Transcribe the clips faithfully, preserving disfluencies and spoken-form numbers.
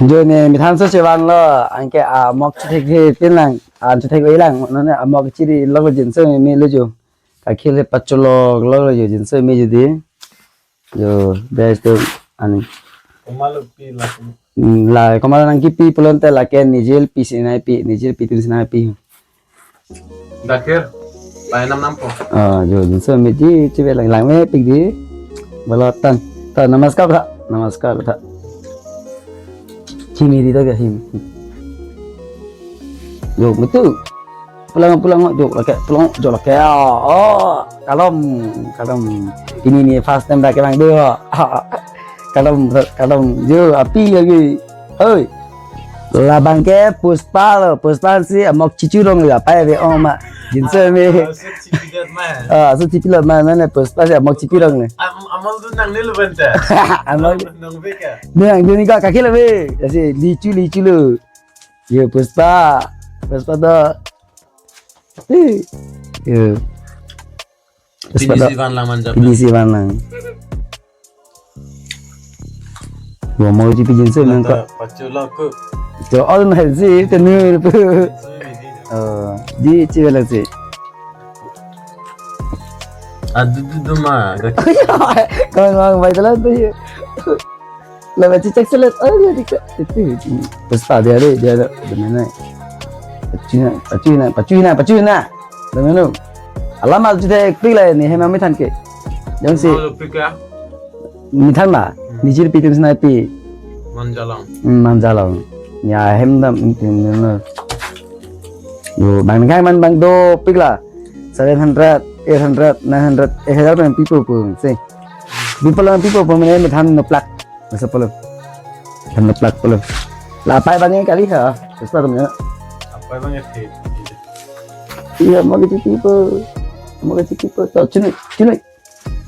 Jo ne methang so chevan lo, anke amok chethek he pin lang, an chethek oi lang, non ne amok chiri lo jinso me me lo jo. Kakhil he pacholok lo jo jinso me jo di. Jo, guys to ani. Komat lo pi la. Hmm, la komat lo nangkipi pulote lake nijel pi sinai pi, nijel pi tin sinai pi. Dakhir, painam nampo. Ah, jo, jinso me ji, chive lang lang me pik di. Balotan. Ta, namaskar tha, namaskar tha. Chimi di ta ke him. Jo, betul. Pulang, pulang, jo, lake, pulang, jo, lake. Oh, oh, kalom, kalom. Ini ni first time dak lang do. Kalom, kalom. Jo, api lagi. Hoi. Labang ke Puspa lo, Puspa si amok chichurong lo, apa ya be oma. Jinso me. Ah, so chipi dat ma. Ah, so chipi lo ma, mana Puspa si amok chipirong ne. Am-, amal tu nang ni lo benta. Amal. Nang be ka. Nang ni ka kakhil be. Kasi lichu lichu lo. Yo Puspa. Puspa do. Yo. Puspa do. Pinisi van lang manjap. Pinisi van lang. Gua mau ji pijin se nang ka. Pachu laku. Jo all na si tenur pu. Oh, di chive lang si. Adu du du ma. Kawan mang bai talan tu ya. Lama cicak selet. Oh, dia dikit. Itu. Puspa dia deh, dia ada. Di mana? Pachu na, pachu na, pachu na, pachu na. Di mana? Alamat sudah klik lah ini, hema methan ke. Jong si. Mau lo pik ya? Methan ba? Hmm. Nijir pi tin sinai pi. Manjalang. Hmm, Manjalang. Ya, hem dam, hmm, hmm, hmm. Yo, bang kai man bang do pik la. Seven hundred, eight hundred, nine hundred, eight hundred pen pipo pung si. Pipo lang pipo pung mene methan noplak. Masa polo. Methan noplak polo. La pai bang kali ha. Puspa tum ya. Apa bang ya? Iya, mau gitu pipo. Mau gitu pipo. To chunu, chunu.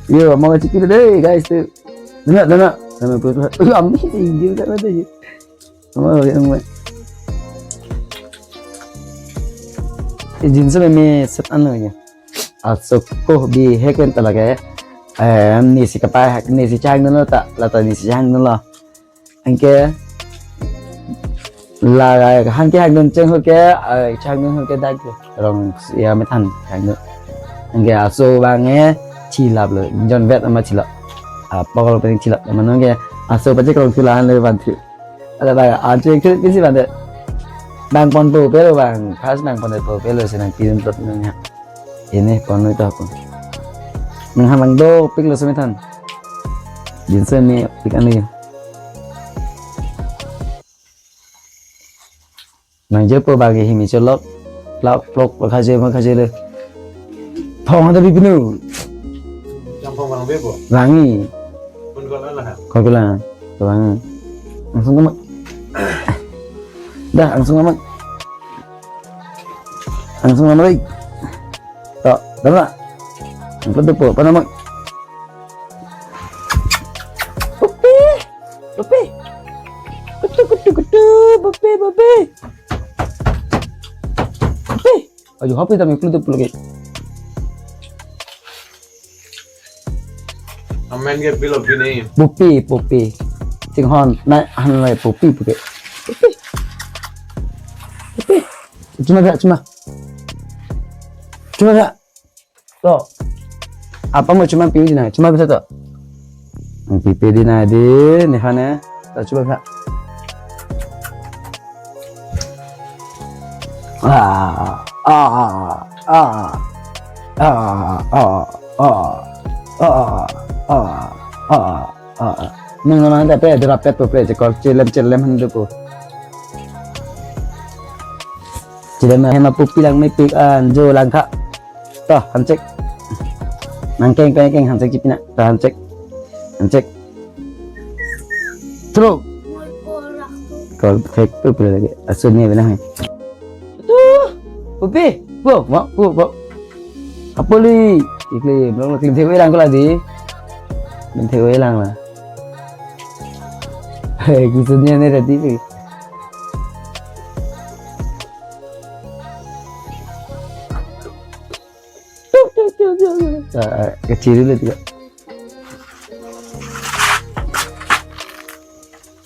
Yo, mau chipi deh, guys, tu. Dona, dona. Dona, Puspa. Uy, ami si India ka ada ya. Ama yang mai. Ijin se me set an lo ya. Asok ko bi hek pen ta lake. Eh, nisi kapai hek, nisi chang dun lo ta, la ta nisi chang dun lo. Anke la hang ke hang dun cheng ho ke, eh, chang dun ho ke dak ke. Rong ya methan hang dun. Anke aso bang e chilap lo, jon vet ama chilap. Ah, pokol pen chilap. Mane ke aso pachek rong chula han le ban thu. Ada bang, ah, chek chek pisi ban de. Bang pon po pelo bang, khas bang pon po pelo senang pidun tot nang ya. Ini pon itu apa? Nang hamang do pik lo semethan. Jinso me pik anu ya. Nang je po bagi himi cholok. Plak plok lo khaje ma khaje le. Thong ada bibinu. Jang thong bang bebo. Rangi. Pun ko lah. Ko kula. Rangi. Langsung ke mak. Dah, langsung ke mak. Langsung ke mak. To, dah mak. Yang kedua po, apa nama? Bopi! Bopi! Kutu, kutu, kutu! Bopi, Bopi! Bopi! Ayo, happy dami kutu pulo ke. Amen ke pilo pini. Bopi, Bopi. Singhon, na han lai Bopi, Bopi. Bopi. Bopi. Chuma ga, chuma. Chuma ga. To. Apa mau chuma pi di na? Chuma bisa to? Ang pipi di na di, ni hane. To chuma bisa. Ah, ah, ah, ah. Ah, ah, ah, ah. Ah, ah, ah, ah, ah. Nang nang da pe dra pe po pe je kor chilem chilem han du po. Chilem hem apu pilang me pik an jo lang kha. To, hanchek. Nang keng keng keng hanchek chipina. To, hanchek. Hanchek. Thro. Kol khek tu pura lagi. Asun ni bilang. Tu. Pupi. Bo, ma, bo, bo. Apoli. Ikli, belum ikli. Thek lang ko lagi. Belum thek lang lah. Hei, kisun ni tadi tu. Tuk, tuk, tuk, tuk. Ah, ah, kecil dulu juga.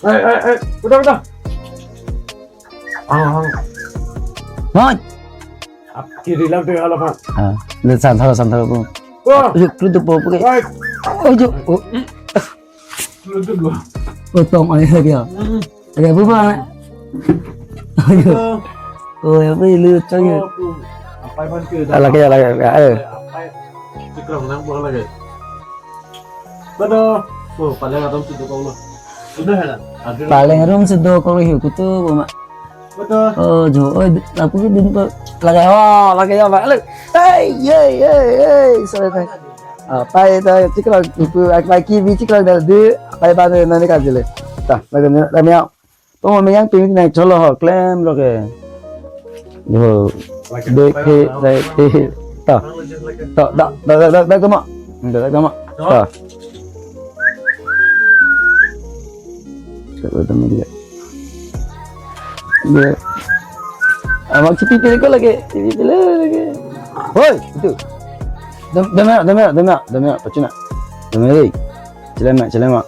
Eh, eh, eh, udah, udah. Hang, hang. Hoi. Ap kiri lam tu hala pa. Ah, le santhar, santhar po. Wah. Yuk, tu tu po po ke. Wah. Oh, jo. Oh. Lu tu lu. Oh, tong ai lagi ya. Hmm. Ada apa, Bang? Ayo. Betul. Oh, ya, apa lu cakap ya? Oh, tu. Apa yang ke? Ala ke, ala ke, eh. Apa yang? Cikrang nang bukan lagi. Betul. Oh, paling aram si dokok lo. Sudah ya? Paling aram si dokok lo, hiu kutu, Bang. Betul. Oh, jo, oh, lapu ke din pa. Lagi, oh, lagi ya, Bang. Hei, hei, hei, hei. Sorry, sorry. Ah, pai ta cikrang, pu, ak, pai kibi cikrang dah de, pai ba ne, nani ka jile. Ta, lagi ne, lagi ya. Tong me yang ping nang cholo ho, klem lo ke. Yo, de ke, de ke. Ta. Ta, ta, ta, ta, ta, ta, kama. Ta, ta, kama. Ta. Coba teman dia. Dia. Amak cipi kiri ko lagi, cipi kiri lagi. Hoi, itu. Dem, dem ya, dem ya, dem ya, dem ya, pacina. Dem ya, hei. Cilema, cilema.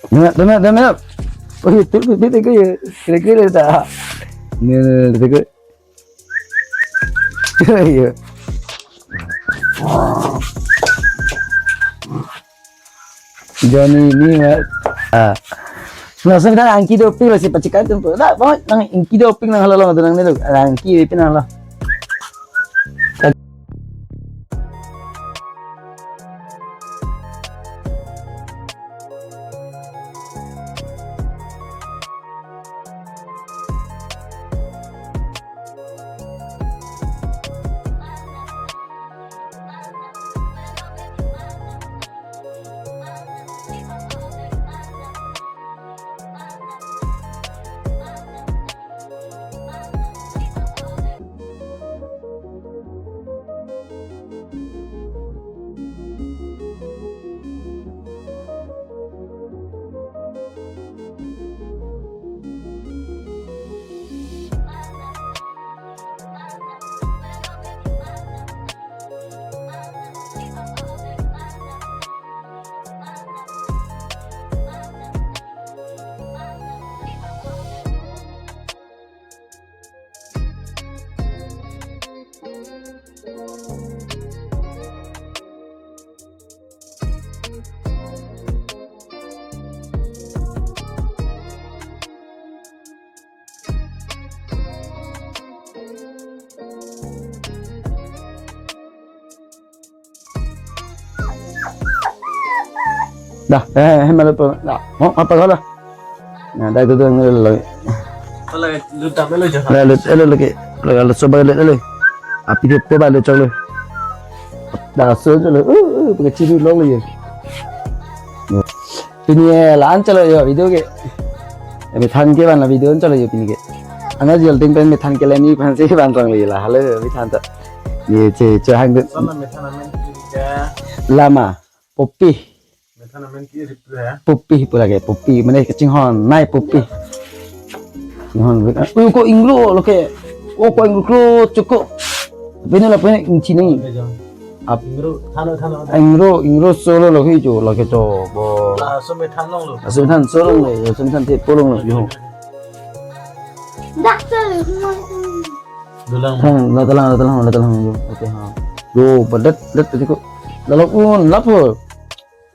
Dona, dona, dona. Oh, itu, itu, itu, ya. Kira-kira tak. Ni, ni, itu. Iya. Johnny ni, Mas. Ah. Langsung kita angki doping lah si pacikan tu. Tak, bawa nang angki doping nang hala lo, nang ni lo. Angki doping nang hala. Dah, eh, eh, malu po. Dah, mau apa kau lah? Nah, dah itu tu yang lalu lagi. Kalau lu tak malu je. Lalu, lalu lagi. Lalu, lalu coba lalu, lalu. Api dia po balik cak lalu. Dah, so je lalu. Uh, uh, pakai ciri long lagi. Ya. Pini la-an cholo yo video ke. Methan ke van la video cholo yo pini ke. Ana jol ting pen methan ke leni phan si van sang le la halo methan ta. Ni che che hang de. Sana methan amen ke. Lama. Poppy. Methan amen ke ripu ya. Poppy pura ke, poppy mane kachinghon nai poppy. Kachinghon. Uy, ko ingro lo ke. Oh, ko ingro kro cukup. Pene la pene inci ni. Ap- Ingro, thano, thano. Ingro, ingro solo lo hi jo, lo ke jo, bo. La, so methan long lo. Aso than solo lo, aso than te polong lo yo. Doctor, Dulang. Thang, la talang, la talang, la talang yo. Oke, ha. Yo, badat, dat tadi ko. Lalu pun, lapo.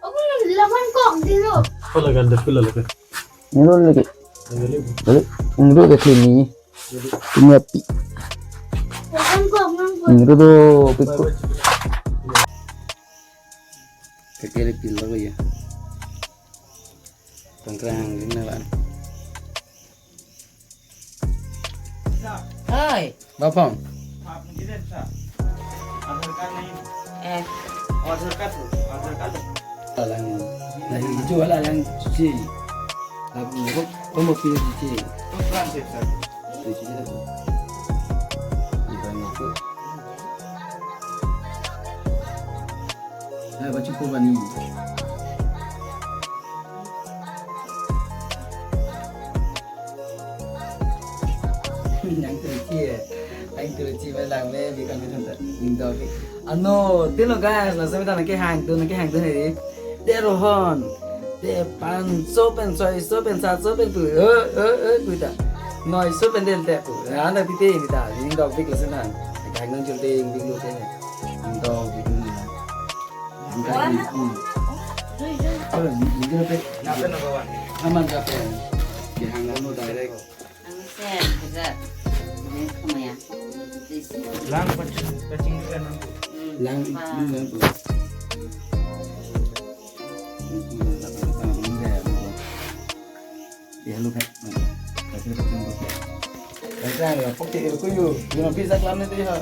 Aku lawan kok di lo. Apa lagi anda pula lagi? Ingro lagi. Ingro lagi. Balik, ingro ke sini. Punya pi. Lawan kok, lawan kok. Ingro tu, piko. Kekele pil lagi ya. Tangkrang ini lah. Hai. Bapang. आप मुझे दे, सर। आधार कार्ड नहीं। Eh. आधार कार्ड दो, आधार कार्ड दो। Alang, nah, hijau lah alang cuci. Aku, aku, aku mau pilih cuci. Itu transfer, sir. Cuci dah tu. Bukan itu. Nah, baju kurban ni. Yang terkecil, yang terkecil malang me bikan bikan tak tinggal ke. Ano, tilo guys, langsung kita nangkehang tu, nangkehang tu ni. Dia rohon. Te panso pen, soiso pen, satso pen pu. Eh, eh, eh, pu ta. Noiso pen den te pu. Anta pite pu ta. Ning dok bik lasi nang. Kang nang jul ding bik lu te. Ning dok bik lu na. Ning dok bik lu. Kalau ning dok bik. Aman kape. Ke hang nang direct. Lang pacing, pacing ka nang. Lang, lang. Ya, lu, Pak. Kasih pacing, Pak. Kasih, ya, pokok itu kuyu. Lima pisa kelam itu, ya.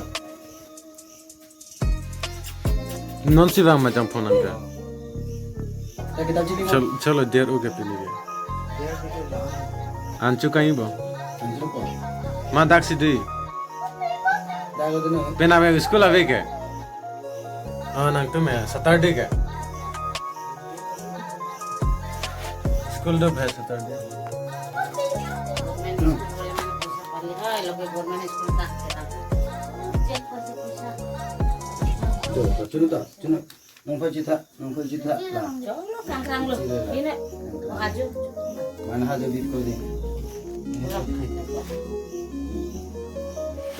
Non si vang ma chang phone nang ka. Ta kita chini mo. Chal-, chalo der u ke pini ke. Anchu kai bo. Anchu ko. Ma dak si di. Dak lo dino. Pen ave school ave ke. Ah, nangtum ya Saturday ke. School do bhai Saturday. Government school, government school, Chalo, chalo ta, chalo. Nang phai chitha, nang phai chitha. La. Chalo, kang kang lo. Chalo, la. Ini, oh, aju. Mana hajo bit ko ding.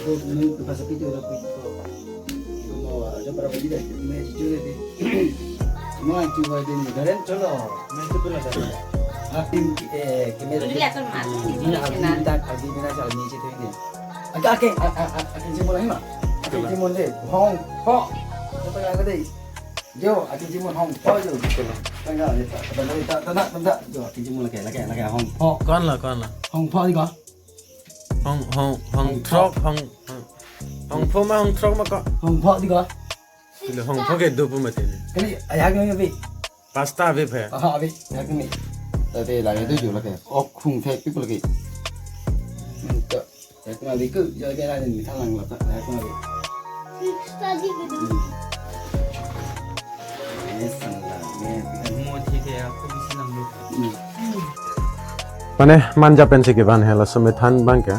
Ko nung ke pasal itu la ko. Ko mau aja para beli deh. Ini cucu deh. Semua cucu deh. Garen chalo. Ini tu pernah dah. Akim, eh, kami. Dulu lihat kan, Mas. Ini aku minta, aku minta salah ni cucu ini. Ake, ake, a, a, a, akin chimon ahin ma. Akin chimon de. Hong pho. Kata kata de. Jo, akin chimon hong pho jo. Tanggal de ta. Tanggal de ta. Tanggal, tanggal. Jo, akin chimon lake, lake, lake hong pho. Kon la, kon la. Hong pho di ko. Hong, hong, hong throk, hong, hong, hong pho ma hong throk ma ko. Hong pho di ko. Pilo hong pho ke do pu mati ni. Kali, ayah ke nang bi. Pasta ave phe. Aha, ave. Ayah ke ni. Tadi lagi tu juga lagi. Ok, hong thek people lagi. Hmm, tak. Ayah ke nang bi ke, jaga lagi ni thalang lah tak. Ayah ke nang bi. Study gitu. Hmm. Yes, salah. Ni. Mo thik hai, aapko bhi sinang lo. Hmm. Mane manja pensi kevan he laso methan abang ke.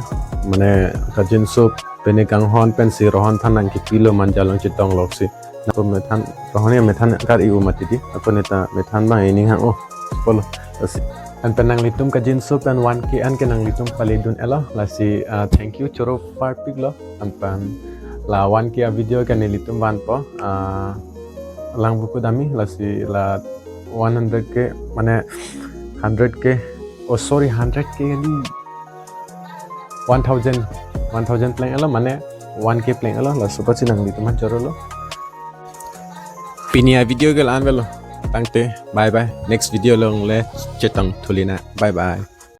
Mane kajinso pene kanghon pensi rohon than nang kipilo manja along chetong loksi. Nako methan, rohon ya methan kar-i u mati di. Ako neta methan abang ining hang oh. Polo. Lasi. An pen nanglitum kajinso pen one K an ke nanglitum pale dun-elo. Lasi, ah, thank you choro parpik lo. An pen la one K a video ke nelitum vanpo. Ah, lang buku dami lasi la one hundred K mane hundred K. Oh, sorry, hundred K ni. One thousand, one thousand pleng elo mane one K pleng elo laso pasi nanglitum aphan choro lo. Pini a video ke la-an avelo. Tangte, bye bye. Next video along le chetong thulina. Bye bye.